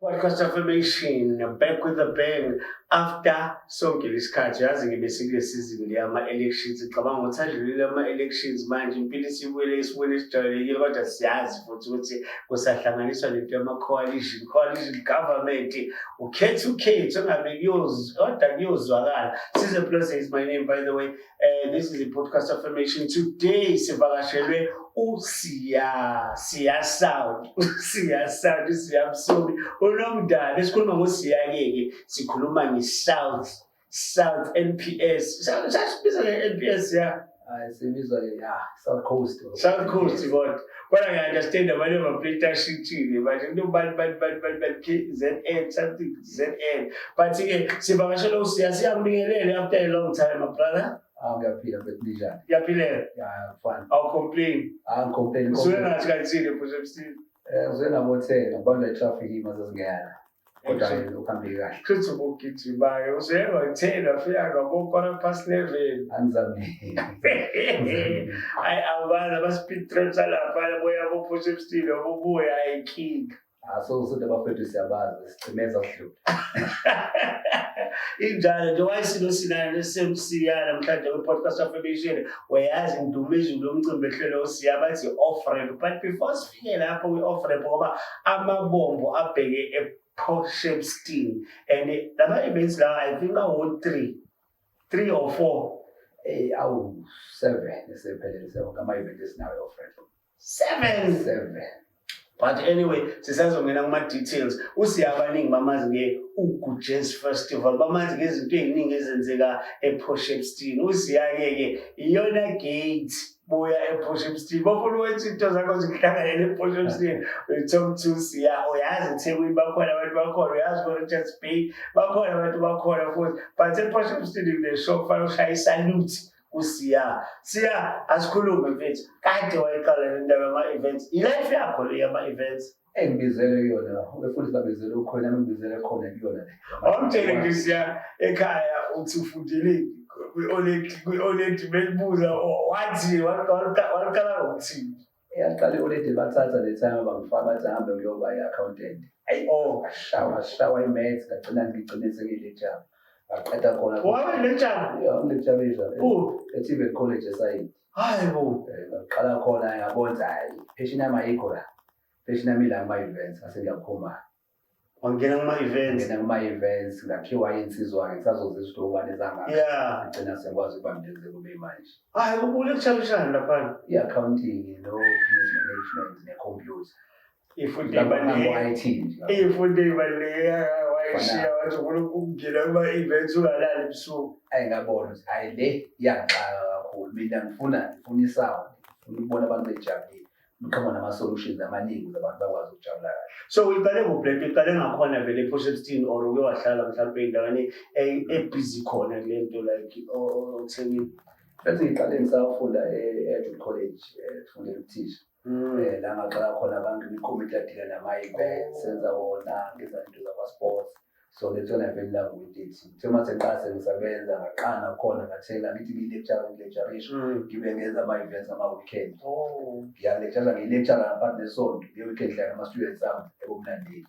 Podcast Affirmation, back with a bang after sonke lesikhathi. Yazi ngibe sikule season yama-elections. Ngicabanga ukuthi adlulile ama-elections, manje impilo isibuyele esimweni esijwayelekile, kodwa siyazi futhi ukuthi kusahlanganiswa lento yama-coalition, coalition government, ukhetha ukhetho engabe kodwa kuyozwakala. Size Plus is my name, by the way. This is the Podcast Affirmation. Today sivakashelwe uSiya, Siya Sound, uSiya Sound, uSiya Msomi, unomndana. Esikhuluma ngoSiya-ke ke sikhuluma nge-South, South NPS. Sasibiza nge-NPS ya? Hayi, sibizwa ke ya South Coast. South Coast, kodwa ngiya-understand amanye ama-plate ashintshile manje, kunobani bani bani bani bani KZN something ZN, but-ke sivakashela uSiya. Siyambingelele after a long time, my brother. Ah, ngiyaphila mfethu, ninjani? Ngiyaphilela. Ya, fine. Awu-complain? Ah, ngicomplain. Usuke ngathi kathile futhi ebusuku. Usuke ngabo 10 ngabanjwa i-traffic ima sesingena. Kodwa ukuhambe kahle. Kuthi ubugijima-ke usuke ngo-10 wafika ngabo 11:15. Angizamile. Hayi, awubani ama-speed traps alaphana, boya bo-Port Shepstone obubuya ayinkinga. Ah, so sothi abafethu siyabazi, sicimeza sidlule. Injalo nje wayesilo sinana nesemsiya namhlanje kwi-Podcast Affirmation. Uyazi ngidumezulu lomcimbi ehlelo uSiya bathi off ramp, but before sifike lapho kwi-off ramp, ngoba amabombo abheke e-Port Shepstone and lama events lawa, I think awo-three, three or four. Awu 7 esephelele sewonke ama-event esinawo off-ramp. Seven? 7. But anyway, sisazongena kuma-details. USiya abaningi bamazi nge-Ugu Jazz Festival, bamazi ngezinto ey'ningi ezenzeka e-Port Shepstone. USiya-ke ke iyona gate buya e-Port Shepstone. Bafuna ukwenza into zakho zikuhlanganele e-Port Shepstone, you talk to Siya. Uyazi eThekwini bakhona abantu bakhona, uyazi ko-Richards Bay bakhona abantu bakhona futhi, but e-Port Shepstone kune-show, kufanele ushaye i-salute kuSiya. Siya, asikhulume mfethu. Kade wayiqala le ndaba yama-events, i-life yakho le yama-events? Engibizele kuyona, ubefundisi babizele ukhona, nami ngibizele khona kuyona le. Awumtshele nje Siya, ekhaya uthi ufundeleni kwi-oledi, belibuza wathi waqala ngokuthini? Yaqala i-oledi bathatha le time bangifaka, bathi ahambe ngiyoba i-accountant. Ayi, oh, ngashawa ngashawa i-maths, ngagcina ngigcine sengiyi-lecturer. Ngaqeda khona. Wabe lecturer? Ya, ngi-lecturisha Kuphi? e-TVET College eSayidi. Hayi bo. Ngaqala khona, ngabona ukuthi hhayi, passion yami ayikho la. Passion yami ila kuma-events, ngase ngiyaphuma. Wangena kuma-events? Ngena kuma-events, ngakhiwa iy'nsizwa-ke, ngisazozizwa ukuthi ubani ezangakha. Ngagcina sengikwazi ukubambezela kube manje. Hayi, ulecturishani laphana? I-accounting no-business management ne-computer. Ifundo Ngabo-IT nje. Iy'fundo ey'baluleke, wayeshiya wathi ufuna ukungena kuma-events ungalali ebusuku. Ayi, ngabona ukuthi hhayi, le iyangixaka kakhulu. Mina ngifuna i-sound, ngifuna ukubona abantu bejabulile. Ngiqhamuka nama-solutions amaningi ukuze abantu bakwazi ukujabula kahle. So uyiqale kuphi lento? Uyiqale ngakhona vele e-Port Shepstone or uke wahlala mhlawumpe ey'ndaweni ebhizi khona kule nto, like oThekwini? Futhi ngiqale ngisafunda e-Edgewood College, ngifundela ubuthisha. La ngaqala khona abantu ikomiti yadila nama-events, senza wona, ngenza into zakwa-sports. So letsona vele la kuyi-thirty. Kuthe uma sengiqala sengisebenza, ngaqala nakhona ngathela ngithi ngiyi-lecturer, ngi-lecturisha, ngibe ngenza ama-events ngama-weekend. Ngiya-lecture, ngiyi-lecturer ngaphansi nesonto, nge-weekend hlala nama-students ami ebumnandini.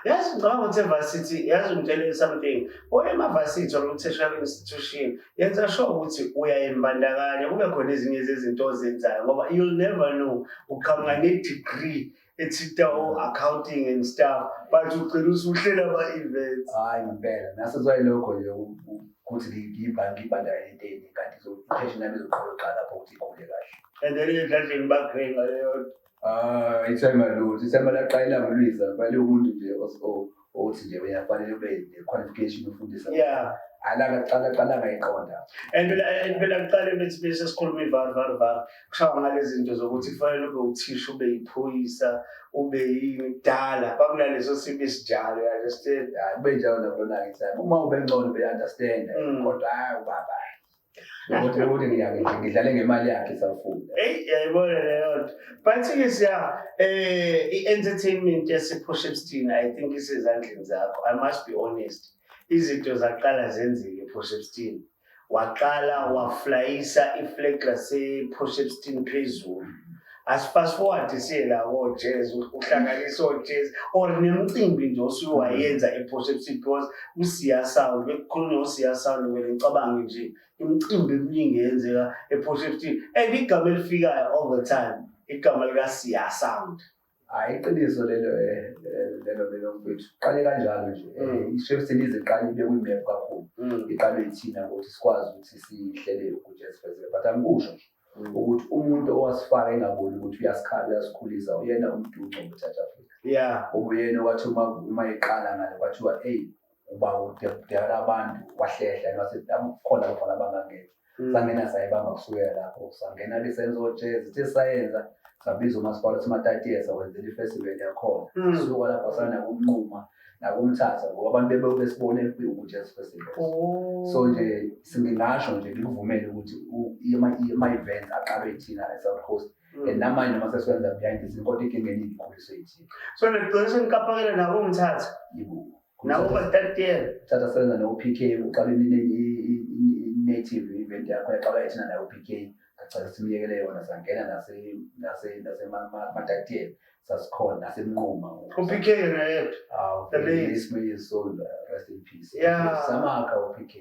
Yazi ngicabanga ukuthi e-varsity, yazi ngitshele something, ema-varsity or ku-tertiary institution, yenza sure ukuthi uyayimbandakanya, kube khona ezinye zezinto ozenzayo, ngoba you'll never know, uqhamuka ne-degree ethinta o-accounting and stuff, but ugcina usuhlela ama-events. Hhayi, ngempela nasezwayilokho nje ukuthi ngibandakanye into eningi, kanti i-passion yami izoqala uqala lapho ukuthi ikhule kahle. And then edladleni bagrey ngaleyo nto. Ah, ithemba lutho, ithemba laqala ilanga lwiza, kufanele umuntu nje othi nje uyafanele ube ne-qualification ufundisa. Alaka qala qala ngayiqonda. And phela kuqale bethi bese sikhuluma ivar var var, kushawa ngalezi zinto zokuthi kufanele ube uthisha, ube yiphoyisa, ube yini kudala, kwakunaleso simo esinjalo, you understand? Hayi, kube njalo nakhona ithemba. Uma ube ngcono be-understand, kodwa hayi ubaba. Ukuthi ngidlale ngemali yakhe isafunda. Hey, yayibona leyo nto. But-ke siya i-entertainment yase-Port Shepstone, I think isezandleni zakho. I must be honest. Izinto zaqala zenzeke e-Port Shepstone. Waqala waflayisa i-flag lase-Port Shepstone phezulu. Asi-fast forward siye la ko-jazz, uhlanganisa o-jazz or nemicimbi nje osuke wayenza ePort Shepstone, because uSiya Sound, bekukhulunywa uSiya Sound, vele ngicabange nje imicimbi eminingi eyenzeka ePort Shepstone and igama elifikayo all the time igama likaSiya Sound. Hayi, iqiniso lelo, lelo mfethu. Qale kanjalo nje. IShepstone ize iqale ibe kwi-map kakhulu. Iqalwe yithina ukuthi sikwazi ukuthi sihlele ku-jazz festival. But angikusho nje ukuthi umuntu owasifaka engaboni ukuthi uyasikhala, uyasikhulisa, uyena uMduco weTouch Africa. Ubuyena owathi uma eqala ngale kwathiwa, "Eyi, uba udala abantu," wahlehla ngase khona abafana abangangena. Sangena, sayibamba kusukela lapho, sangena ke senza o-jazz. Sithe sayenza, sabiza umasipala siMatatiele, sakwenzela i-festival yakhona. Suka lapho sana nakuMnquma nakuMthatha, ngoba abantu bebe besibone ku-jazz festival. So nje singingasho nje ngikuvumele ukuthi ama-events aqalwe thina e-South Coast. And namanje noma sesiwenza behind the scene, kodwa inkinga eningi ikhuliswe yithina. So nigcine senikapakela nabo uMthatha? Yebo. Nabo Matatiele? Thatha sebenza no-PK, uqala i-native event yakho yaqala yithina nayo u-PK, ngacela simyekele yona, sangena naseMatatiele, sasikhona naseMnquma. U-PK yena yedwa? The late. May his soul rest in peace. Samakha u-PK.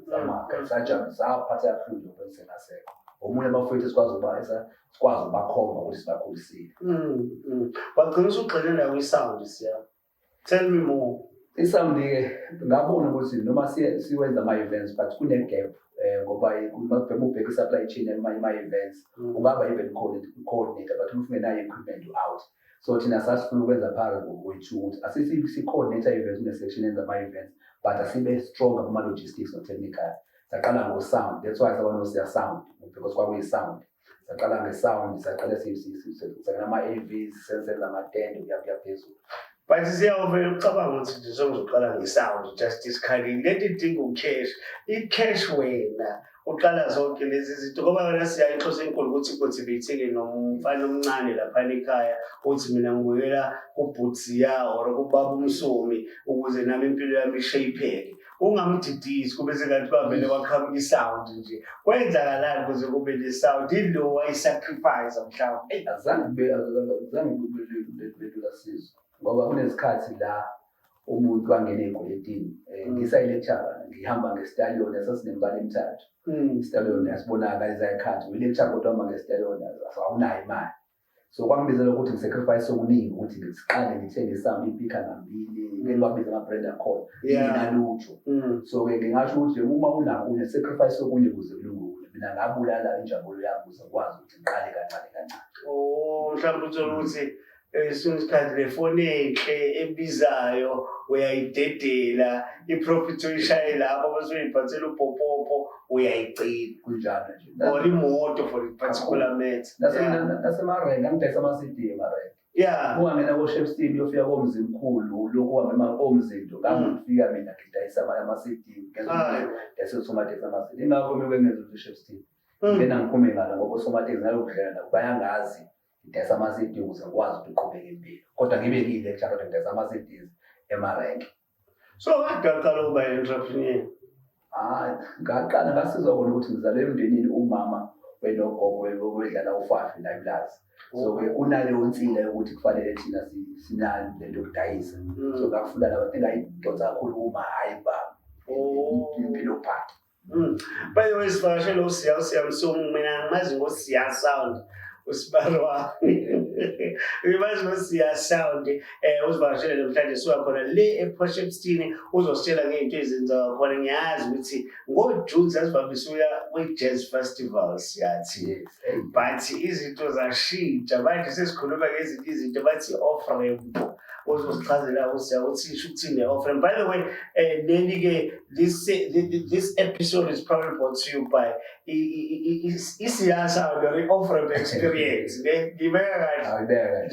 Samakha, sajabula, saphatha kabuhlungu nje sengasekho. Omunye abafowethu sikwazi ukubakhomba ukuthi sibakhulisile. Wagcina usugxile nayo kwi-sound, Siya. Tell me more. I-sound-ke, ngabona ukuthi noma siwenza ama-events but kune-gap, ngoba uma ubheka i-supply chain yama-events, ungaba even coordinator, but uma ungenayo equipment out. So thina sasifuna ukwenza phakathi ngokwethu ukuthi asithi si-coordinator events, kune-section yenza ama-events, but asibe stronger kuma-logistics no-technical. Saqala ngo-sound, that's why saba noSiya Sound, because kwakuyi-sound. Saqala nge-sound, saqala sangena ama-AVs, senza amatende, kuya kuya phezulu. But siyawuvele ucabanga ukuthi nje sengizoqala nge-sound, just isikhalile lento idinga u-cash, i-cash wena uqala zonke lezi zinto, ngoba wena siya inhloso enkulu ukuthi i-motivate-ke nomfana omncane laphana ekhaya uthi mina ngibukela kuBhuthiya or kubaba uMsomi ukuze nami impilo yami ishayipheke, ungamdidisi kube sengathi bavele kwaqhamuka i-sound nje. Kwenzakalani kuze kube ne-sound ilo wayi-sacrifice mhlawumbe? Eyi, azange kube lula sizwe, ngoba kunesikhathi la umuntu wangena ey'kweletini. Ngisayi-lecturer, ngihamba nge-stallion esasinemibala emithathu. I-stallion yasibonakala izayikhathi, uyi-lecturer kodwa uhamba nge-stallion, awunayo imali. So kwangibizela ukuthi ngi-sacrifice okuningi ukuthi ngiqale ngithenge isami ipika ngambili, ngeke babize ama-brand akhona, nginalutho. So-ke ngingasho ukuthi uma unakho une-sacrifice okunye ukuze kulunge. Mina ngabulala injabulo yami ukuze ngikwazi ukuthi ngiqale kancane kancane. Oh, mhlawumbe uthole ukuthi esinye isikhathi le foni enhle ebizayo uyayidedela, i-profit uyishaye lapho bese uyiphathela ubhopopo uyayigcina. Kunjalo nje. Or imoto for a particular matter. Nasemarenki, angidayisa ama-CD emarenki. Ungangena ko-Shepstone, uyofika koMzimkhulu, lokhu uhambe koMzinto, ngangifika mina ngidayisa ama-CD, ngidayisa osomateksi ama-CD. Ingakho mina bengenza ukuthi uShepstone. Ngena ngiphume ngalo ngoba osomateksi nalokudlela nabo bayangazi, ngidayisa ama-CD ukuze ngikwazi ukuthi uqhubeke impilo. Kodwa ngibe ngiyi-lecturer kodwa ngidayisa ama-CDs emarenki. So kade waqala ukuba i-entrepreneur? Hayi, ngaqala ngasizwa kona ukuthi ngizalwe emndenini, umama wenogogo wedlala ufafi la eMlazi. So-ke kunaleyo nsila yokuthi kufanele thina sinalo lento yokudayisa. So ngakufunda lapho, engayidonsa kakhulu kuma, hhayi baba, impilo yokuphatha. By the way, sivakashele uSiya Msomi, mina ngimazi ngoSiya Sound, usibalo wami. Ngimazi ngoSiya Sound, uzivakashele namhlanje suka khona le ePort Shepstone, uzositshela ngey'nto ezenzeka khona. Ngiyazi ukuthi ngoJune sasivamise ukuya kwi-Jazz Festival, siyathi. Yes. Hey. But izinto zashintsha manje, sesikhuluma ngezinye izinto bathi off ramp. Uzosichazela uSiya ukuthi isho ukuthini le off ramp. By the way, leli ke this episode is probably brought to you by iSiya Sound or i-off ramp experience. Ne ngibeka kahle? Awuyibeka kahle.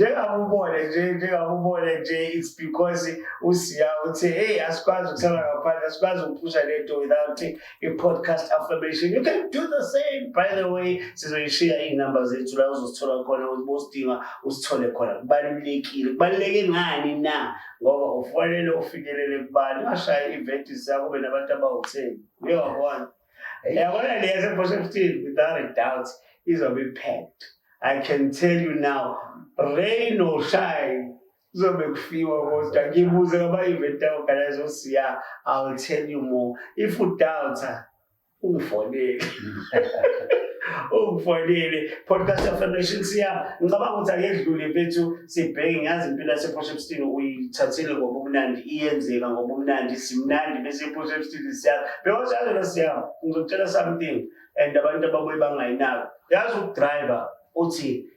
Njengabe ubone nje, it's because uSiya uthi, "Hey, asikwazi ukusala ngaphandle, asikwazi ukuphusha lento without i-podcast affirmation." You can do the same. By the way, sizoyishiya iy'namba zethu la uzosithola khona ukuthi bosidinga usithole khona. Kubalulekile, kubaluleke ngani na? Ngoba ufanele ufinyelele kubantu, ungashaya i-event yakho ube nabantu abawu-10, uyabona? Hey. Yabona le yasePort Shepstone, without a doubt izobe packed. I can tell you now, rain or shine, kuzobe kufiwa kodwa ngibuze ngama-event a-organize uSiya. I will tell you more. If u-doubt, ungifonele. Ungifonele. Podcast Affirmation Siya. Ngicabanga ukuthi akedlule mfethu sibheke ngiyazi impilo yasePort Shepstone uyithathile ngoba umnandi iyenzeka ngoba umnandi simnandi bese ePort Shepstone siya. Because yazi la Siya, ngizokutshela something and abantu ababuye bangayinaki. Yazi uku-drive uthi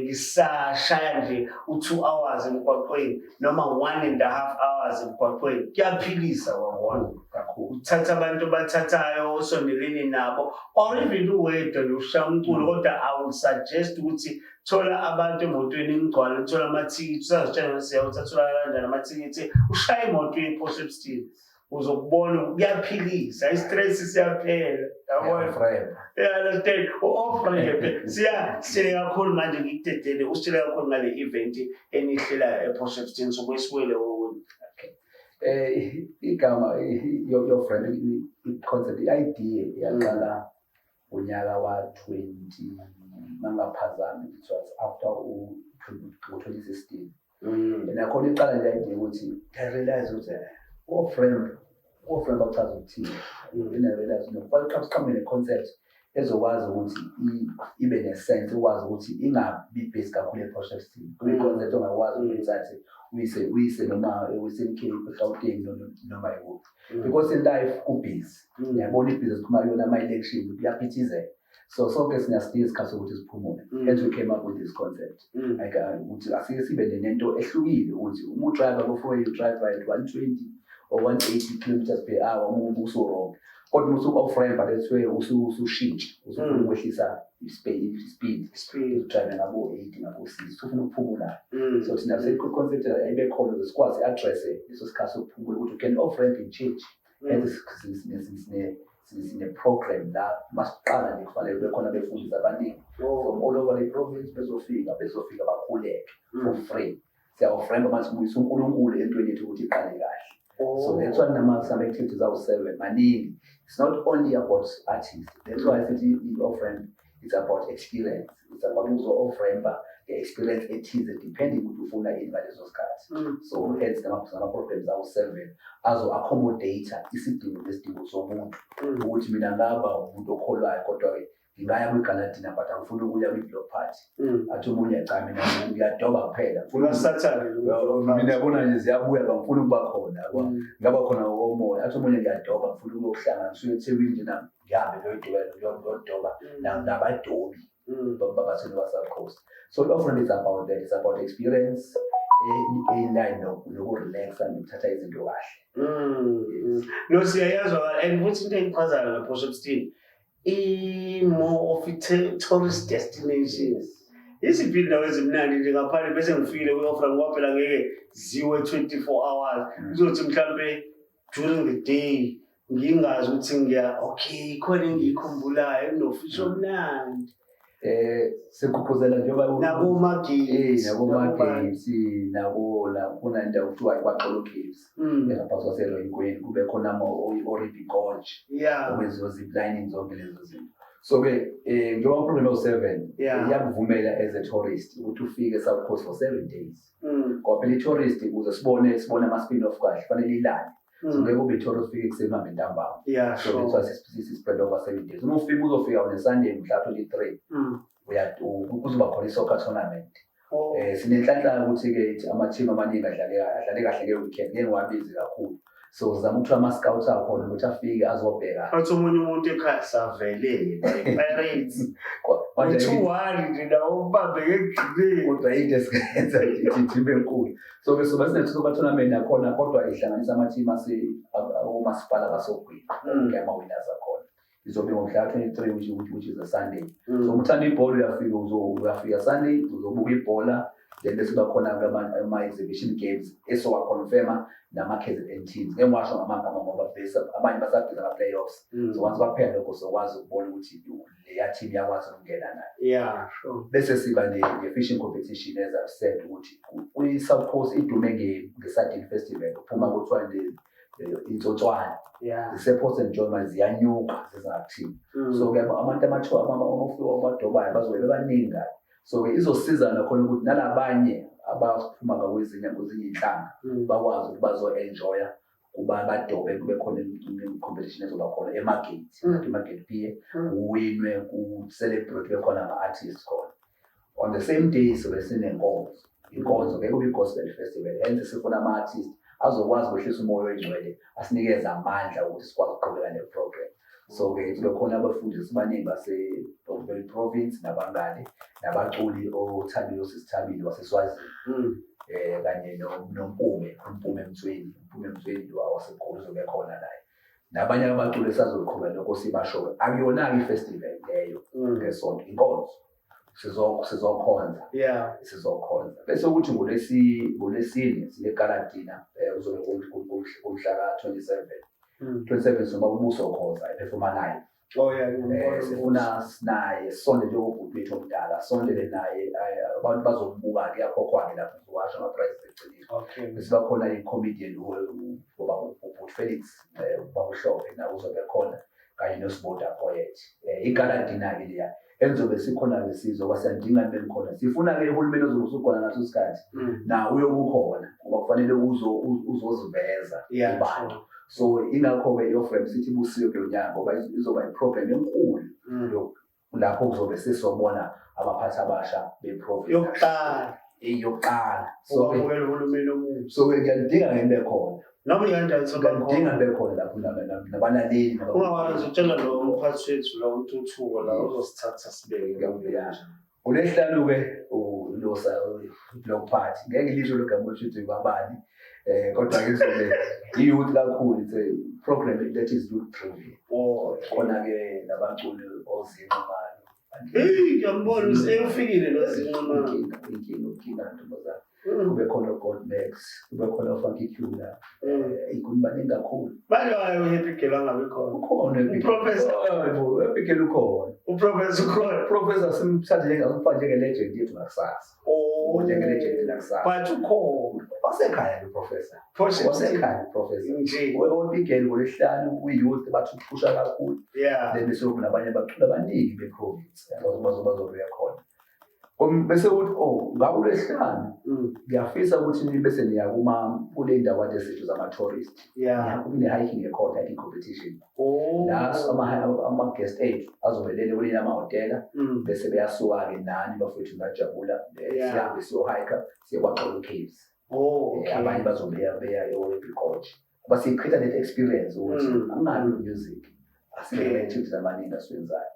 ngisashaya nje u-2 hours emgwaqweni noma 1.5 hours emgwaqweni kuyaphilisa wabona. Kakhulu. Uthatha abantu bathathayo osondelene nabo or even uwedwa nje ushaya umculo, kodwa I will suggest ukuthi thola abantu emotweni ingcwale, thola amathikithi usazitshela siya ukuthi atholakala kanjani amathikithi, ushaye imoto ePort Shepstone uzokubona kuyaphilisa, i-stress siyaphela yabona. Friend. Yeah, understand. U-off-ramp. Siya sitshele kakhulu manje ngikudedele usitshele kakhulu ngale event enihlelayo ePort Shepstone sobuye sibuyele kokunye. Igama your friend i-concept i-idea yaqala ngonyaka wa-20 mangaphazami, it was after u-2016. Nakhona iqala le idea ukuthi I realize ukuthi off-ramp off-ramp akuchaza ukuthini. Then I realize no kufanele siqhamuke ne-concept ezokwazi ukuthi ibe ne-sense ukwazi ukuthi ingabi based kakhulu e-Port Shepstone. Kube i-concept ongakwazi ukuthi uyithathe uyise noma e-Western Cape, eGauteng, noma ikuphi. Because in life ku-busy. Uyabona ibhizinisi siphuma kuyona ama-election kuyaphithizela. So sonke siyasidinga isikhathi sokuthi siphumule. Hence we came up with this concept. Like ukuthi asike sibe nento ehlukile ukuthi uma u-drive ku-freeway you drive at 120 or 180 kilometers per hour uma usu-wrong. Kodwa uma usu-off ramp that's where usushintsha usufuna ukwehlisa i-speed. Speed. U-drive ngabo 80 ngabo 60 usufuna ukuphumula. So thina se-concept ayibe khona ukuze sikwazi i-address leso sikhathi sokuphumula ukuthi you can off ramp in church. Hence sine program la masiqala nje kufanele kube khona abefundisi abaningi from all over the province bezofika bakhuleke for free. Siya-off-ramp manje sibuyisa uNkulunkulu entweni yethu ukuthi iqale kahle. So that's why nama some activities awu-seven maningi. It's not only about artists. That's why sithi i-off-ramp it's about experience. It's about uzo-off-rampa nge-experience ethize depending ukuthi ufuna ini ngaleso sikhathi. So hence nama-programs awu-seven azo-accommodate isidingo nesidingo somuntu. Ukuthi mina ngaba umuntu okholwayo kodwa-ke ngingaya kwi-gala dinner but angifuni ukuya kwi-block party. Athi omunye cha mina ngiyadoba kuphela. Unasathane. Mina yabona nje ziyabuya bangifuna ukuba khona yabo. Ngaba khona ngokomoya. Athi omunye ngiyadoba ngifuna ukuyohlangana ngisuke eThekwini nje nami ngihambe ngiyodoba ngiyodoba nabadobi babathini ba-South Coast. So i-off-ramp is about that. It's about experience in line noku-relaxa nokuthatha izinto kahle. No siyayazwa and futhi into engichazayo nge-Port Shepstone i-more of i-tourist destination. Iziphi indawo ezimnandi nje ngaphandle bese ngifikile kwi-off-ramp ngoba phela ngeke ziwe 24 hours. Kuzothi mhlambe during the day ngingazi ukuthi ngiya okay khona engiyikhumbulayo enofishi omnandi. Sikhuphuzela njengoba Nabo-Margate. Nabo-Margate nabo la khona indawo kuthiwa ikwaXolo Caves. Ngaphansi kwaseRoyinkweni kube khona ama-Oribi Gorge. Okwenziwa zip-lining zonke lezo zinto. So-ke njengoba program ewu-seven iyakuvumela as a tourist ukuthi ufike e-South Coast for 7 days. Ngoba phela i-tourist ukuze sibone ama-spin off kahle kufanele ilale. So ngeke ube i-tourist ufike ekuseni uhambe ntambama. So that's why si-spread over 7 days. Uma ufika uzofika on a Sunday mhla 23 kuzoba khona i-soccer tournament. Sinenhlanhla ukuthi-ke ama-team amaningi adlale kahle nge-weekend ngeke ngiwabize kakhulu. So sizama ukuthola ama-scouts akhona ukuthi afike azobheka. Athi omunye umuntu ekhaya savelele Pirates. Manje 2-1 nje nawo ubambe ngekugcineni. Kodwa into esingenza ithi enkulu. So-ke soba sine-soccer tournament nakhona kodwa ihlanganisa ama-team omasipala basogwini. Wonke ama-winners akhona. Izobe ngomhla ka-23 which is a Sunday. So uma uthanda ibhola uyafika uyafika Sunday uzobuka ibhola then bese kuba khona ama-exhibition games esowa-confirma nama-KZN teams. Ngeke ngiwasho ngamagama ngoba bese abanye basabhiza ama-playoffs. So once kwaphela lokho sokwazi ukubona ukuthi leya team iyakwazi ukungena nayo. Bese siba ne-fishing competition as I've said ukuthi kwi-South Coast idume nge-Sardine Festival uphuma kuthiwa Intsotshwane zise-Port St John manje ziyanyuka zizakuthini. So-ke abantu abadobayo bazobe bebaningi kabi. So-ke izosiza nakhona ukuthi nalabanye abaphuma ngakwezinye kwezinye iy'nhlanga bakwazi ukuthi bazo-enjoya kuba badobe, kube khona i-competition ezoba khona eMargate, eMargate Pier, kuwinwe, ku-celebrate, kube khona ama-artists khona. On the same day sobe sinenkonzo, inkonzo ngeke kube i-gospel festival, hence sifuna ama-artist azokwazi ukwehlisa umoya oyingcwele, asinikeze amandla ukuthi sikwazi ukuqhubeka ne-program. So-ke kube khona abafundisi abaningi base province nabangani nabaculi, oThabile, osisithabile waseSwazini, kanye noMpume, uMpume Mtsweni, uMpume Mtsweni waseGoli uzobe khona naye, nabanye abaculi esazoqhubeka lokho sibasho. Akuyona-ke i-festival leyo ngesonto, inkonzo, sizokhonza. Sizokhonza bese kuthi ngolwesine sine-gala dinner, kuzobe kumhla ka-27. 27 soba uBuso Khoza e-performa live. Oh yeah, ngiyambona. Sifuna sinaye sonde njengobhuti wethu omdala, sondele naye, abantu bazombuka-ke, kuyakhokhwa-ke lapho, ngizowasho ama-prices ekugcineni. Bese bakhona i-comedian ubaba ubhuti Felix, ubaba uHlophe naye uzobe khona kanye noSiboda Poet. I-gala dinner-ke leya enizobe sikhona-ke, sizoba siyadinga nibe nikhona. Sifuna-ke uhulumeni ozobe usukhona ngaleso sikhathi na uyobe ukhona ngoba kufanele uzoziveza kubantu. So ingakho-ke i-Offramp sithi ibusiwe kulo nyaka ngoba izoba i-program enkulu lapho kuzobe sisobona abaphathi abasha be-province. Yokuqala. Yokuqala. So ukwamukela uhulumeni omusha. So-ke ngiyalidinga ngeke khona. Noma ikanjani soba Ngiyalidinga khona. nibe khona lapho nabalaleli. Ungawari, ngizotshela lo mphathi wethu la uNtuthuko la uzosithatha sibeke. Ngolwesihlanu-ke block party, ngeke ngilisho lo gama olisho ukuthi babani, kodwa-ke izobe i-youth kakhulu, it's a program that is youth driven. Oh, Khona-ke nabaculi ozinqumalo. Hey, ngiyambona usefikile lo zinqumalo. Inkinga, inkinga, inkinga ntombazane. Kube khona o-Gold Max, kube khona o-Funky Kula, iy'nkuni baningi kakhulu. Manje hayi, uHappy Girl angabi khona. Ukhona. UProfessor. Happy Girl ukhona. UProfessor ukhona. Professor simthathe njengamfana, njenge-legend yethu ngakusasa. Oh. Njenge-legend nakusasa. But ukhona. Wasekhaya lo professor. Phoshe Wasekhaya lo professor. nje. O-Happy Girl ngolwesihlanu kwi-youth bathi ukuphusha kakhulu. Then bese kuba nabanye abaculi abaningi be-province bazobuya khona. Bese kuthi oh ngakulwesihlanu ngiyafisa ukuthi bese niya kuma kule ndawo kade zethu zama-tourist. Kune-hiking ekhona, hiking competition. La ama-guest ethu azobelele kwelinye amahhotela bese beyasuka-ke nani bafowethu ngajabula, sihambe siyo-hike siye kwaXolo Caves. Abanye bazobe beya e-Olympic Gorge. Ngoba siyi-create that experience ukuthi angabi music. Asine-activities amaningi asiwenzayo.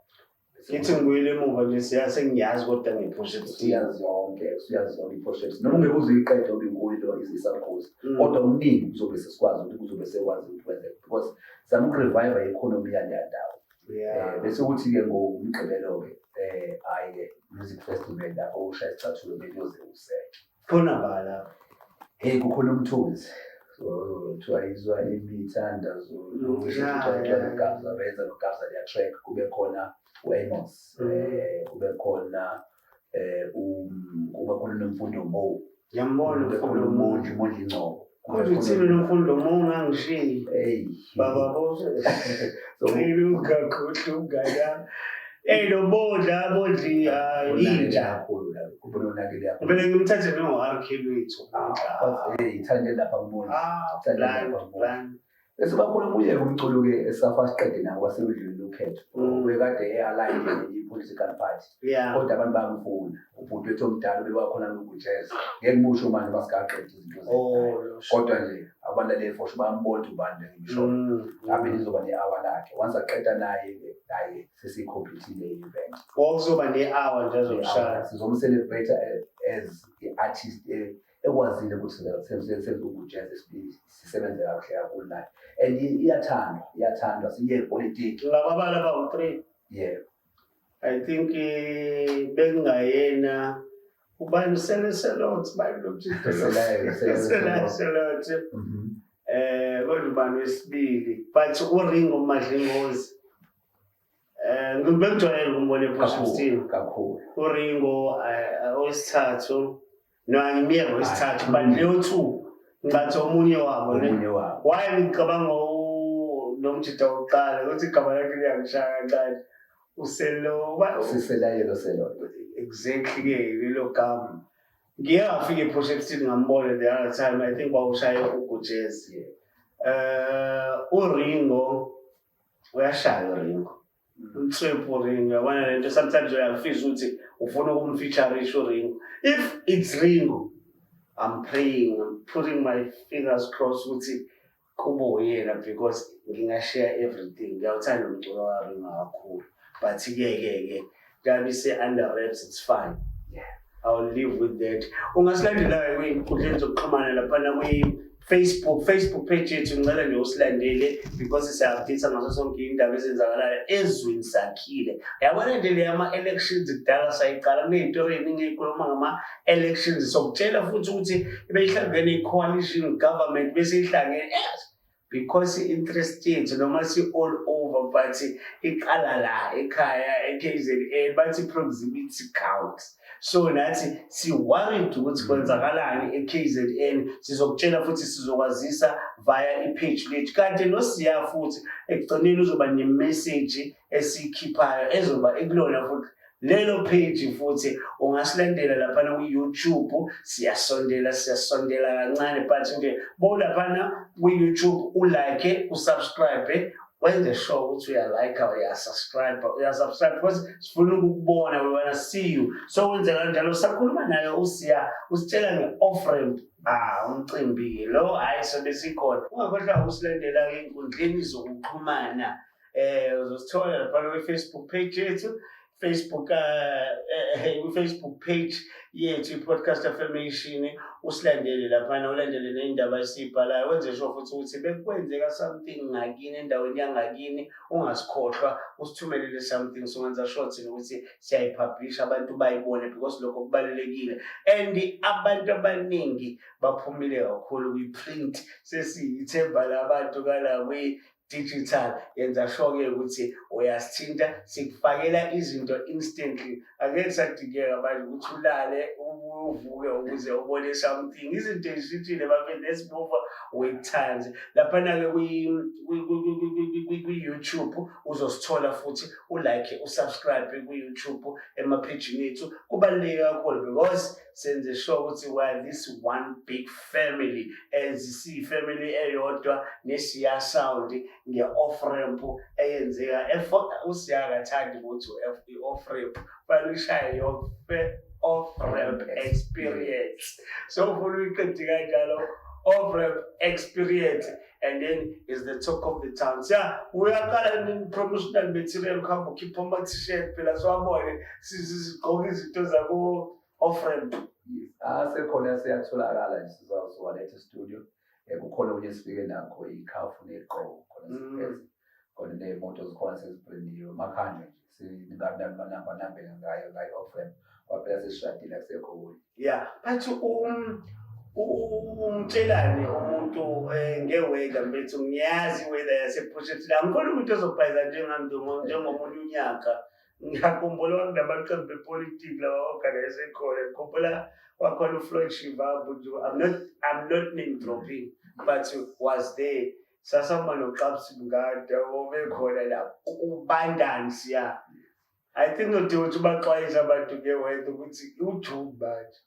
Ngithi ngibuyele emuva nje, siya sengiyazi kodwa nge-Port Usuyazi yonke, usuyazi yonke i-Port, noma ungeke uze uyiqede ngoba inkulu into i-South Coast. Kodwa okuningi kuzobe sesikwazi ukuthi kuzobe sekwazi ukuthi kwenzeke because sizama uku-revive i-economy yaleya ndawo. Bese kuthi-ke ngoMgqibelo-ke, hhayi-ke music festival lapho ushaya isicathulo bekuyoze useke. Khona ba lapho? Hey, kukhona uMthunzi. So kuthiwa izwa imithandazo noGabza, benza noGabza leya track, kube khona u-Amos, kube khona kube khona noMfundo Mo. Ngiyambona. Kube khona uMondli, Mondli Ngcobo. Kodwa uthini noMfundo Mo, ungangishiyi. Hey. Baba bo. So Cela ungakhohlwa umngane. Eh lo Bodla, Bodli, hayi inja. Kakhulu la kubona unakele yakho. Vele ngimthathe no-RK wethu. Hey, ithande lapha kubona. Ithande Blind, lapha kubona. blind. Bese bakhona omunye umculo-ke esafa siqede nawo wasekudlulile ukhetho. Ubekade e-aligned ne-political party. Kodwa abantu bayamfuna. Ubhuti wethu omdala ubebakhona lokujazz. Ngeke ngimusho manje basikaqedi izinto zethu. Oh, lo Kodwa nje abalaleli for sure bayambona ukuthi ubani le ngisho. Ngabe lizoba ne-hour lakhe. Once aqeda naye-ke, hhayi sesiyi-complete-ile i-event. Oh, kuzoba ne-hour nje azokushaya. Sizom-celebrate as i-artist ekwazile ukuthi senze ukujazz sisebenze kakuhle kakhulu naye. And iyathandwa, iyathandwa, siye politiki. Ngababala bawu-3. Yebo. I think bekungayena ubani, Sele Selot, bani lo Sele- Sele- Sele Selot. Kodwa ubani wesibili, but uRingo Madlingozi ngibekujwayele ukumbona ePort Shepstone. Kakhulu, kakhulu. uRingo owesithathu, no, angimiyeke owesithathu, but leyo two. Ngathi omunye wabo ne. Omunye wabo. Why ngicabanga lo mjida wokuqala ukuthi igama lakhe liyangishaya kancane. Uselo Siselayelo selo. Exactly ke lelo gama. Ngiye ngafika ePort ngambona the other time, I think wawushaye ugujezi. uRingo uyashaya uRingo. Umthwephu uRingo, uyabona lento, sometimes uyafisa ukuthi ufuna ukumfeaturisha uRingo. If it's Ringo, I'm praying, I'm putting my fingers crossed ukuthi kube uyena because ngingashare everything. Ngiyawuthanda umculo waRingo kakhulu. But ke ke ke njengoba ise-under wraps, it's fine. I'll live with that. Ungasilandela kwinkundleni zokuxhumana laphana kwi-Facebook, Facebook page yethu, ngicela nje usilandele because siya-update ngaso sonke iy'ndaba ezenzakalayo ezweni sakhile. Yabona nje le yama-elections kudala sayiqala, kuney'tori ey'ningi ey'khuluma ngama-elections. Sokutshela futhi ukuthi beyihlangene i-coalition government bese ihlangene, yes, because i-interest yethu noma si-all over but iqala la ekhaya e-KZN, bathi proximity counts. So nathi si-worried ukuthi kwenzakalani e-KZN. Sizokutshela futhi sizokwazisa via i-page lethu, kanti noSiya futhi ekugcineni uzoba ne-message esiyikhiphayo ezoba ekulona futhi lelo page. Futhi ungasilandela laphana kwi-YouTube. Siyasondela, siyasondela kancane, but nje bowulaphana kwi-YouTube, ulike, usubscribe, wenze sure ukuthi uyalike, uyasubscribe, uyasubscribe because sifuna ukukubona, we wanna see you. So wenze kanjalo. Sakhuluma naye uSiya, usitshela nge-off ramp. Ah, umcimbi lo, hhayi, sobe sikhona. Ungakhohlwa ukusilandela-ke ey'nkundleni zokuxhumana. Uzosithola laphana kwi-Facebook page yethu, Facebook kwi-Facebook page yethu i-Podcast Affirmation. Usilandele laphana, ulandele ney'ndaba esiy'bhalayo, wenze sure futhi ukuthi bekwenzeka something ngakini, endaweni yangakini, ungasikhohlwa usithumelele something, songenza sure thina ukuthi siyayipublisha, abantu bayibone because lokho kubalulekile. And abantu abaningi baphumile kakhulu kwi-print, sesiyithemba labantu kala kwi-digital. Yenza sure-ke ukuthi uyasithinta, sikufakela izinto instantly. Angeke kusadingeka manje ukuthi ulale uvuke ukuze ubone something. Izinto ey'shintshile bafethu, let's move with times. Laphana-ke kwi-YouTube uzosithola futhi, ulike, usubscribe kwi-YouTube emaphejini ethu. Kubaluleke kakhulu because senze sure ukuthi we are this one big family, as siyi-family eyodwa neSiya Sound nge-off ramp eyenzeka. USiya akathandi ukuthi i-off ramp, fanele ushaye yonke, off ramp experience. So ufuna uyiqede kanjalo, off ramp experience, and then is the talk of the town. Siya uyaqala promotional material, kuhamba ukhipha ama-t-shirt phela, siwabone sigqoke izinto zako off ramp. Yes. Asekhona, siyatholakala nje, sizowaletha e-studio. Kukhona okunye esifike nakho, ikhafu negqoko khona siphethe. Khona ney'moto zikhona sezibrandiwe makhanje nje singabanambeka ngayo ngayo off ramp. Kwaphela sesishadile, akusekho okunye. Yeah, but umtshelani umuntu nge-weather mfethu? Ngiyazi i-weather yasePort. Angifuni umuntu ozobhayiza njengami njengomunye unyaka. Ngiyakhumbula kwakunamaqembu epolitiki lawa organize khona. Ngikhumbula kwakhona uFloyd Shivambu nje. I'm not name dropping, but was there. Sasihamba noXabs Mngadi obekhona la kubandani siya. I think udinga ukuthi ubaxwayise abantu nge-weather ukuthi uJune manje.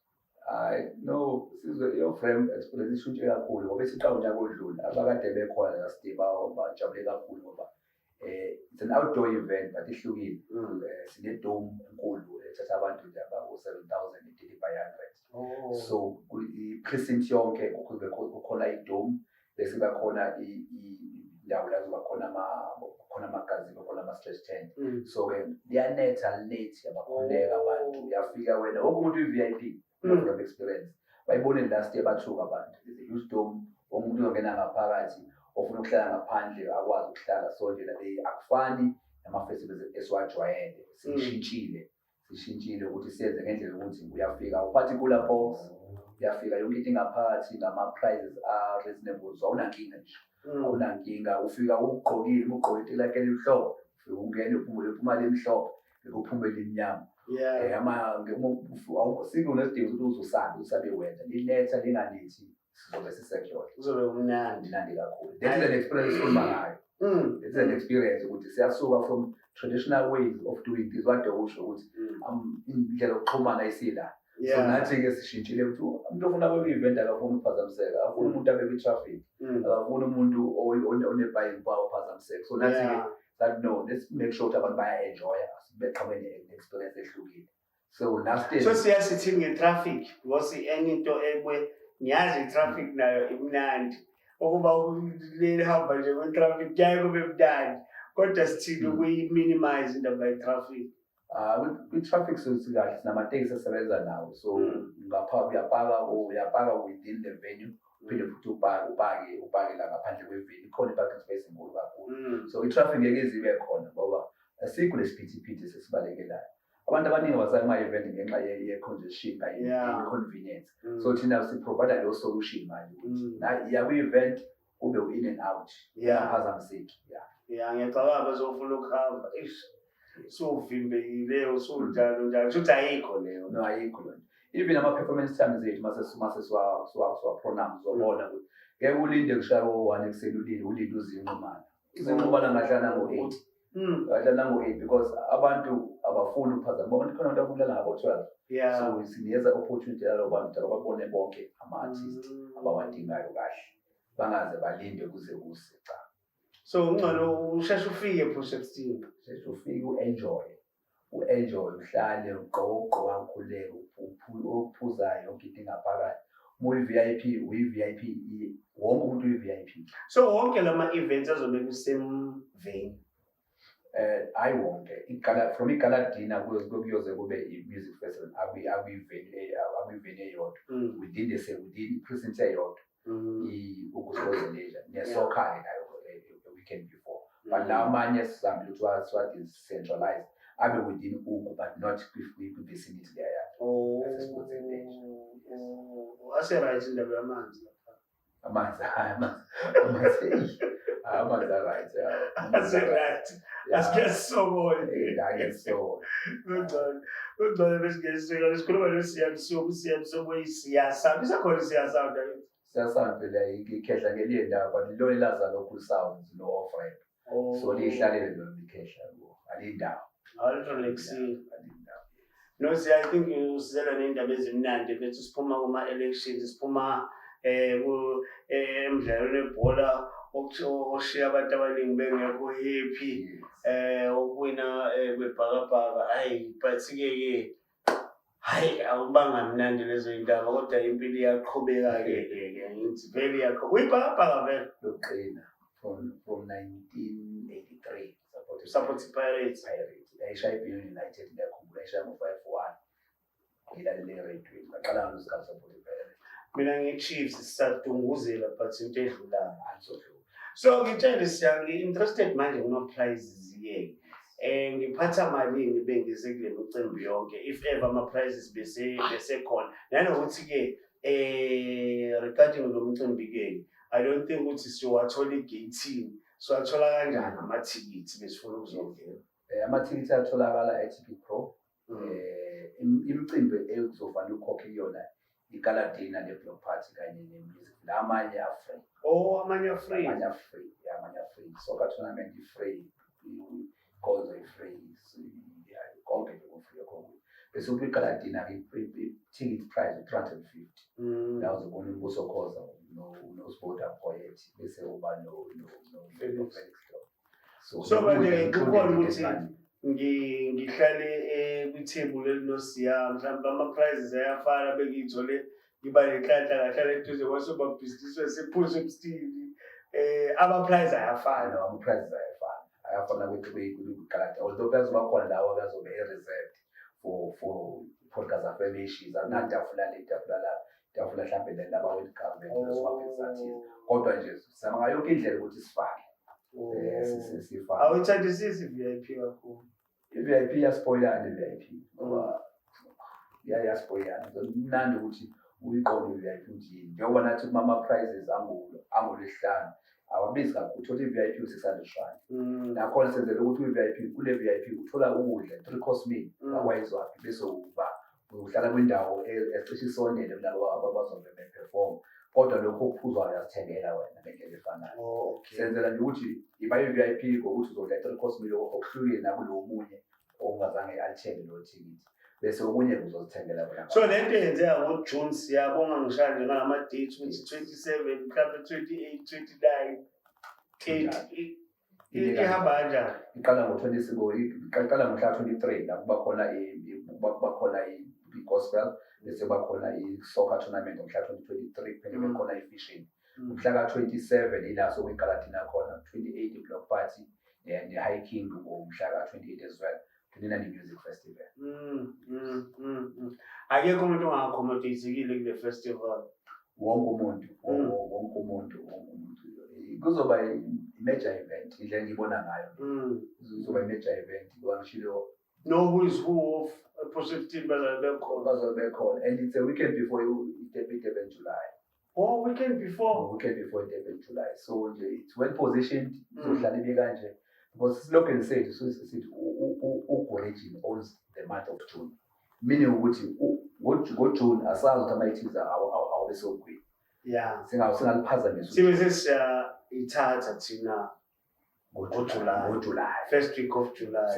Hayi no, sizwe, i-off ramp experience ishintshe kakhulu ngoba isiqala unyaka odlule. Abakade bekhona last year bajabule kakhulu ngoba it's an outdoor event but ihlukile. Sine dome enkulu ethatha abantu nje abaku-7,000, 30 by 100. So i-precinct yonke kukhona i-dome, bese bakhona indawo la kuzoba khona amagazebo, khona ama-stretch tent. So-ke liyanetha late, abakhululeka abantu. Uyafika wena, wonke umuntu uyi-VIP from experience. Bayibonile last year, bathuka abantu. There's a huge dome, wonke umuntu uzongena ngaphakathi, ofuna ukuhlala ngaphandle akwazi ukuhlala. So nje le akufani nama-festivals esiwajwayele, sishintshile, sishintshile ukuthi siyenze ngendlela yokuthi uyafika uphathe i-cooler box, uyafika yonke into ingaphakathi ngama-prices a-reasonable, so awunankinga nje. Awunankinga, ufika ugqokile, uma ugqoke itilakhe elimhlophe, ufike ungene uphumule, uphuma limhlophe, ngeke uphume limnyama. Ama sikunesidingo ukuthi uzosabe usabe wena linetha linganethi. Sizobe si-secured. Kuzobe kumnandi. Mnandi kakhulu. That is an experience esikhuluma ngayo. It's an experience ukuthi siyasuka from traditional ways of doing things. Wade usho ukuthi indlela yokuxhumana isila. So nathi-ke sishintshile ukuthi umuntu ofuna kwe-event akafuni ukuphazamiseka, akafuni umuntu abe kwi-traffic, akafuni umuntu one-buying power uphazamiseka. So nathi-ke that no, let's make sure ukuthi abantu baya-enjoya, beqhamuke ne-experience ehlukile. So last year So siyasithini nge-traffic, because enye into ekwe ngiyazi i-traffic nayo imnandi, ukuba lihamba nje kwe-traffic kuyaye kube mnandi, kodwa sithini ukuyi-minimize indaba ye-traffic? Ah, kwi-traffic sikahle, sinamatekisi esisebenza nawo, so ngapha uyapaka, uyapaka within the venue, uphinde futhi upake la ngaphandle kwe-venue, ikhona i-parking space enkulu kakhulu. So i-traffic ngeke ize ibe khona ngoba asikho lesiphithiphithi sesibalekelayo. Abantu abaningi basaye kuma-event ngenxa ye-congestion kanye ne-inconvenience. So thina si-provide leyo solution manje ukuthi na iya kwi-event ube u-in and out, ungaphazamiseki, yeah. Yeah, ngiyacabanga bezofuna ukuhamba, eish, suvimbekile, usunjalo njalo, kusho ukuthi ayikho leyo. No, ayikho leyo nto. Even ama-performance times ethu mase siwa-pronounce, uzobona ukuthi ngeke ulinde kushaya o-1 ekuseni, ulinde uzinqumana. Uzinqumana ngahlala ngo-8. Ngahlala ngo-8 because abantu abafuni ukuphazama. Bona khona abantu abafuna ukulala ngabo-12. So sinikeza opportunity yalabo bantu ukuthi babone bonke ama-artist abawadingayo kahle. Bangaze balinde kuze kuse, cha. So ungcono usheshe ufike Port Shepstone. Usheshe ufike u-enjoy. U-enjoy, uhlale, ugqoke, ugqoka ukhululeke, okuphuzayo yonke into ingaphakathi. Uma uyi-VIP, uyi-VIP, wonke umuntu uyi-VIP. So wonke lama events azobe ku-same venue? Hayi wonke. Igala, from igala dinner kuyoze kube i-music festival, akwi-venue eyodwa. Within the same, within i-precinct eyodwa. Ugu Sports and Leisure. Ne-soccer-ke nayo, a weekend before. But la amanye sizamile ukuthi siwa-decentralize, abe within Ugu but not kwi-vicinity leya. Sports and Leisure. Yes. Oh, ase-right indaba yamanzi lapha. Amanzi, hayi, amanzi, amanzi, eyi, amanzi a-right, yeah. Ase-right. Asike sisokole. Eh, ake sisokole. Kungcono. Kungcono besingeke sisokole. Sikhuluma noSiya Msomi, uSiya Msomi oyiSiya Sound. Isekhona iSiya Sound, angithi? Siya Sound phela ikhehla ngelinye indawo, but lilona elaza lokhu sound no off ramp. So lihlalele lona ikhehla kuwo. Alindawo. Alirelaxile. Alindawo. No, Siya, I think usizela ney'ndaba ezimnandi bethu, siphuma kuma-elections, siphuma emdlalweni webhola oshiya abantu abaningi bengekho happy, ukuwina kwebhakabhaka. Hhayi, but-ke ke hhayi, akubanga mnandi lezo y'ndaba, kodwa impilo iyaqhubeka-ke ke ke, ngithi vele iyaqhubeka. Uyibhakabhaka vele? Yokuqina from 1983 support Support Pirates. Pirates. Yayishaya iBenoni United, ngiyakhumbula yayishaya ngo-5-1. Ngilalele eradweni, ngaqala ngaleso sikhathi support Pirates. Mina ngi-Chiefs, sisadunguzela but into edlulayo. Angisodlula. So ngitshele Siya, ngi-interested manje kuma-prizes-ke. Ngiphatha malini bengise kule micimbi yonke, if ever ama-prizes bese khona. Nanokuthi-ke regarding lo mcimbi-ke, I don't think ukuthi siyowathola e-gate-ini. Siwathola kanjani amathikithi besifuna ukuzongena? Amathikithi atholakala e-Ticket Pro. Imicimbi ekuzofanele ukhokhe kuyona i-gala dinner ne-block party kanye ne-music. La amanye a-free. Oh, amanye a-free. Amanye a-free, yeah, amanye a-free. Soccer tournament i-free, inkonzo i-free, so, yeah, konke nje ku-free konke. Bese kwi-gala dinner i-ticket price u-350. La uzobona uMbuso Khoza noSboda Poet, bese uba Felix. no Felix Dog. So, So manje nokudla kukhona included ukuthi imali. Ngihlale kwithebuli elinoSiya, mhlawumbe ama-prizes ayafana, bengiyithole ngiba nenhlanhla ngahlala eduze kwasomabhizinisi wasePort Shepstone. Ama-prize ayafana. No, ama-prizes ayafana. Ayafana kwi-gala, although kuyazoba khona lawa abazobe e-reserved for podcast affirmations, akunatafula le, tafula la, tafula mhlambe le laba with government, nosomabhizinisi athize. Kodwa nje sizama ngayo yonke indlela ukuthi sifake. Sifake. Awuyithandisisi i-VIP kakhulu? I-VIP iyaspoilana i-VIP, ngoba iyaspoilana. Kumnandi ukuthi uyiqonde i-VIP ukuthi yini. Njengoba nathi kuma ama-prizes angoLwesihlanu awabizi kakhulu, uthola i-VIP u-600 rand. Nakhona senzela ukuthi uyi-VIP, kule VIP uthola ukudla 3 course meal, akwayizwaphi, bese uba uhlala kwindawo ecishe isondele kulabo abazobe beperform. Kodwa lokhu okuphuzwayo uyazithengela wena ngendlela efanayo. Oh, okay. Senzela nje ukuthi iba i-VIP ngokuthi uzodla i-three course meal, okuhlukile nakulo omunye ongazange alithenge lelo thikithi, bese okunye uzozithengela wena. So le nto yenzeka ngoJune, siyabonga, ngishaya nje ngalama-dates ukuthi 27, mhlawumbe 28, 29, 30, ihamba kanjani? Iqala ngo-20, iqala ngomhla 23, la kuba khona i-gospel, bese kuba khona i-soccer tournament ngomhla 2023, kuphinde kube khona i-fishing. Umhla ka-27 ila sokuyi-gala dinner khona, 28 i-block party ne-hiking ngomhla ka-28 as well, 29 i-music festival. Akekho umuntu onga-accommodate-ekile kule festival? Wonke umuntu, wonke umuntu, wonke umuntu. Kuzoba i-major event, indlela engiyibona ngayo. Kuzoba i-major event ngoba ngishilo. No who is who of Port Shepstone bazabe bekhona. Bazobe bekhona, and it's a weekend before i-Durban July. Oh, weekend before. Weekend before i-Durban July, so nje it's well positioned. Izohlala ibe kanje because slogan sethu sithi Ugu Region owns the month of June, meaning ukuthi ngoJune asazi ukuthi ama-activities awabe sogwini. Singaliphazamisa. Sibe sesiyayithatha thina ngoJuly. NgoJuly. First week of July.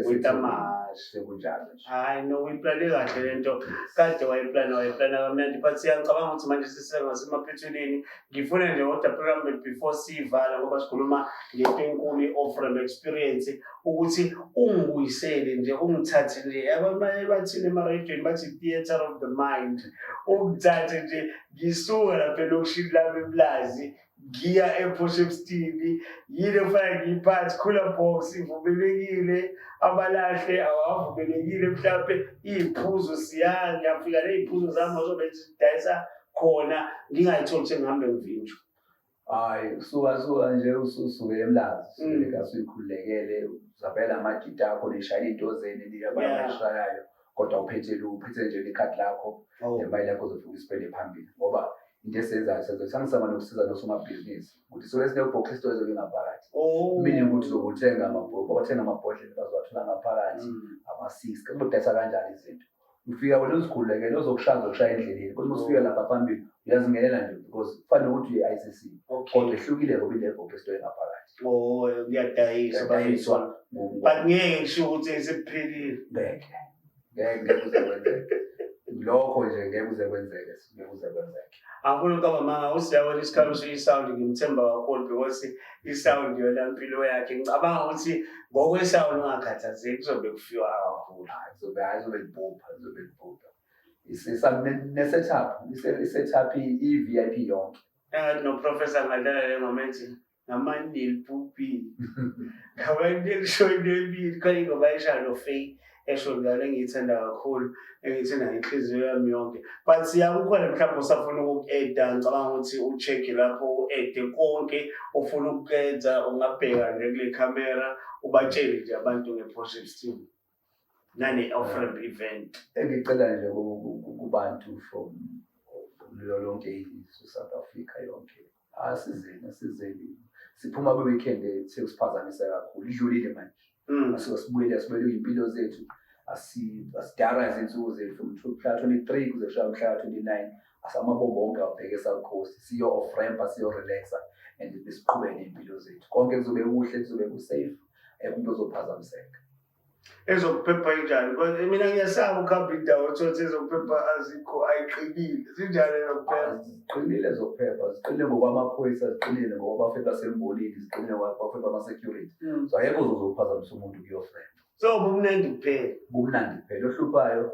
With amahashi. Sekunjalo nje. Hayi no, uyiplane kahle lento. Kade wayiplana, wayiplana kamnandi, but siyacabanga ukuthi manje sisengasemaphethelweni. Ngifuna nje kodwa phela before siyivala, ngoba sikhuluma ngento enkulu, i-off-ramp experience, ukuthi ungibuyisele nje, ungithathe nje, abanye bathini emarediyweni, bathi theatre of the mind, ungithathe nje ngisuka lapha elokishini lami eMlazi ngiya ePort Shepstone. Yini efana ngiyiphathi? Cooler box ivumelekile? Amalahle awavumelekile? Mhlampe iy'phuzo, siya ngiyafika ney'phuzo zami azobe zidayisa khona, ngingayitholi sengihambe ngivinjwa? Hayi, suka suka nje usuke eMlazi, usukele kasi uyikhululekele, uzabela amajita akho, nishayela iy'nto zenu abayishayayo, kodwa uphethe nje ikhadi lakho nemali yakho, uzofika uyispende phambili, ngoba into esiyenzayo senza sangisama nokusiza nosomabhizinisi ukuthi soke sine-box store ezobe ngaphakathi, meaning ukuthi uzokuthenga bathenga amabhodlela, bazowathola ngaphakathi, ama-six kuzodayisa kanjani izinto. Ufika wena uzikhululekele, ozokushaya uzokushaya endleleni, kodwa uma usufika lapha phambili uyazingenela nje, because kufanele ukuthi uye-ICC, kodwa ehlukile ngoba ine-box store engaphakathi. Oh, kuyadayiswa. Kuyadayiswa. But ngeke ngisho ukuthi sekuphelile. Ngeke, ngeke, ngeke kuze kwenzeke lokho nje, ngeke kuze kwenzeke, ngeke kuze kwenzeke. Angifuni ukuqamba manga, usiyabona isikhalo i-sound, ngimthemba kakhulu because i-sound yona mpilo yakhe. Ngicabanga ukuthi ngokwe-sound ungakhathazeki, kuzobe kufiwa kakhulu. Hayi, kuzobe, hayi, kuzobe libhubha, kuzobe libhubha. Ne-setup, i-setup i-VIP yonke. Engathi noprofessor angadlala le ngoma ethi ngamanilipuphi, ngamanilishonebili, khona ingoma esha noFay esho njalo, engiyithanda kakhulu, engiyithanda ngenhliziyo yami yonke. But siyakukhona mhlawumbe usafuna ukuku-eda, ngicabanga ukuthi u-check-e lapho, u-ede konke ofuna ukukenza, ungabheka nje kule khamera, ubatshele nje abantu nge-Port Shepstone nane-off-ramp event. Engicela nje kubantu from lo lonke izwe, South Africa yonke, asizeni, asizeni. Siphuma kwi-weekend sekusiphazamisa kakhulu, idlulile manje. Asuke sibuyele, sibuyele iy'mpilo zethu, asidara izinsuku zethu from mhla 23 kuze kushaya mhla 29. Asamabombo wonke awabheke e-South Coast, siyo off ramp, siyo relaxa and besiqhubeke ney'mpilo zethu. Konke kuzobe kuhle, kuzobe ku-safe, akekho umuntu ozophazamiseka. Ezokuphepha injani? Because mina ngiyasaba ukuhamba indawo uthole ukuthi ezokuphepha azikho, ayiqinile. Zinjani ezokuphepha? Ziqinile ezokuphepha, ziqinile ngokwamaphoyisa, ziqinile ngokwabafeli basembonini, ziqinile ngokwabafeli bama-security. So akekho ozozophazamisa umuntu kuyo-off-ramp. So bumnandi kuphela. Bumnandi kuphela. Ohluphayo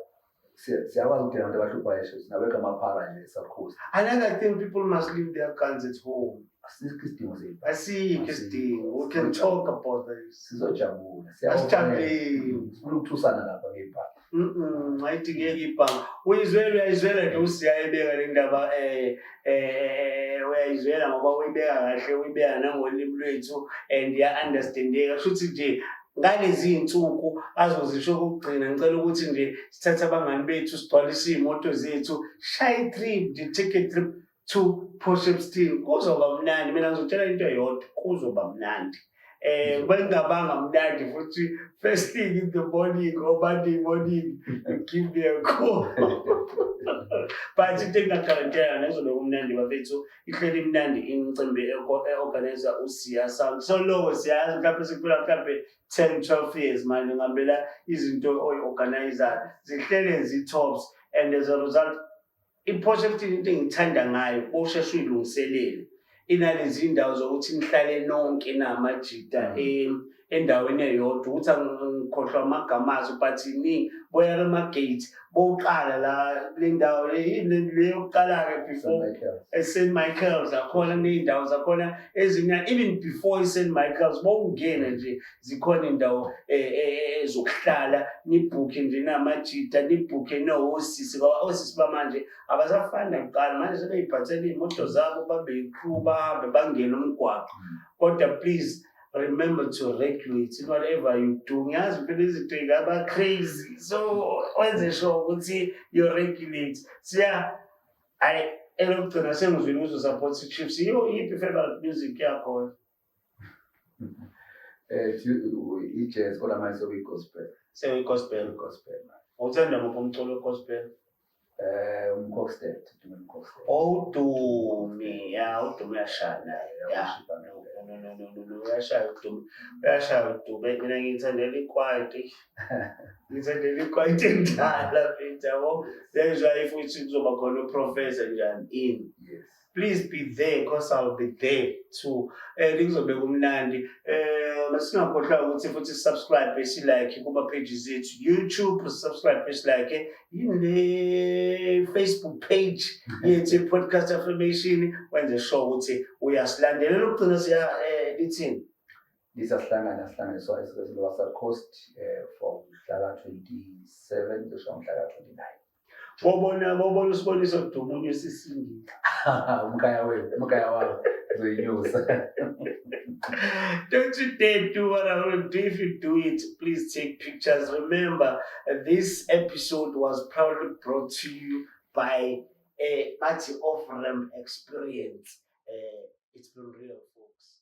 siyakwazi ukudela abantu abahluphayo, sinabekho amaphara nje e-South Coast. Another thing, people must leave their guns at home. Asikho isidingo sethu. Asikho isidingo. We can talk about this. Sizojabula. Asijabuleni. Sifuna ukuthusana lapha ngey'bhamu. Ayidingeki ibhamu. Uyizwela, uyayizwela nje, usiyayibeka le ndaba, uyayizwela ngoba uyibeka kahle, uyibeka nangolimi lwethu and iya-understandeka. Kusho ukuthi nje ngalezi iy'nsuku azozisho okokugcina, ngicela ukuthi nje sithathe abangani bethu, sigcwalise iy'moto zethu, shaye i-trip nje, take a trip to Port Shepstone. Kuzoba mnandi. Mina ngizotshela into eyodwa, kuzoba mnandi. Bengingabanga mnandi futhi first thing in the morning or Monday morning, you give me a call. But into engingagarantela nezobe kumnandi, bafethu, ihleli imnandi imicimbi e-organizer uSiya Sound. So lo siyazi mhlawumbe sekuphela mhlawumbe 10 12 years manje ngihambela izinto oyi-organizer zihlele zi-tops, and as a result i-project, into engithanda ngayo, usheshe uyilungiselele, inalezi ndawo zokuthi nihlale nonke namajita endaweni eyodwa, ukuthi angikhohlwa amagama azo, but iningi boya ema-gate bokuqala la le ndawo le, yini le yokuqala-ke before e-St Michael's akhona, kuney'ndawo zakhona ezimnandi even before i-St Michael's bowungena nje, zikhona iy'ndawo zokuhlala, nibhukhe nje namajita, nibhukhe no-osisi, ngoba osisi bamanje abasafani nakuqala, manje sebey'phathela iy'moto zabo, babe yi-crew, bahambe bangene umgwaqo. Kodwa please remember to regulate in whatever you do. Ngiyazi phela izinto y'ngaba crazy, so wenze sure ukuthi you regulate. Siya, hayi, elokugcina, sengizwile uzo-support i-Chiefs. Yiyo yiphi i-favorite music yakho? I-jazz, kodwa manje sekuyi-gospel. Sekuyi-gospel? Gospel manje. Uthanda muphi umculo we-gospel? UMkokstad, Dumi Mkokstad. Udumi, ya, uDumi uyashaya naye, ya. No, no, no, no, no, uyashaya uDumi, uyashaya uDumi. Mina ngiyithandela ikwaito, ngithandela ikwaito endala mfethu, yabo. That's why futhi kuzoba khona uProfessor njani in. Please be there because I'll be there too. Kuzobe kumnandi. Masingakhohlwa ukuthi futhi subscribe, si-like kuma pages ethu. YouTube, subscribe, si-like. Yini le Facebook page yethu, Podcast Affirmation, wenze sure ukuthi uyasilandela. Lokugcina, siya, lithini? Lisasihlangana, sihlanganiswa esikwesilwa Coast from mhla ka-27 kusho mhla ka-29. Bobona bobona usiboniso kudumunye sisindile. Umkhaya wethu, umkhaya wami uzoyinyusa. Don't you dare do what I will do. If you do it, please take pictures. Remember, this episode was proudly brought to you by a Party Off Ramp Experience. It's been real, folks.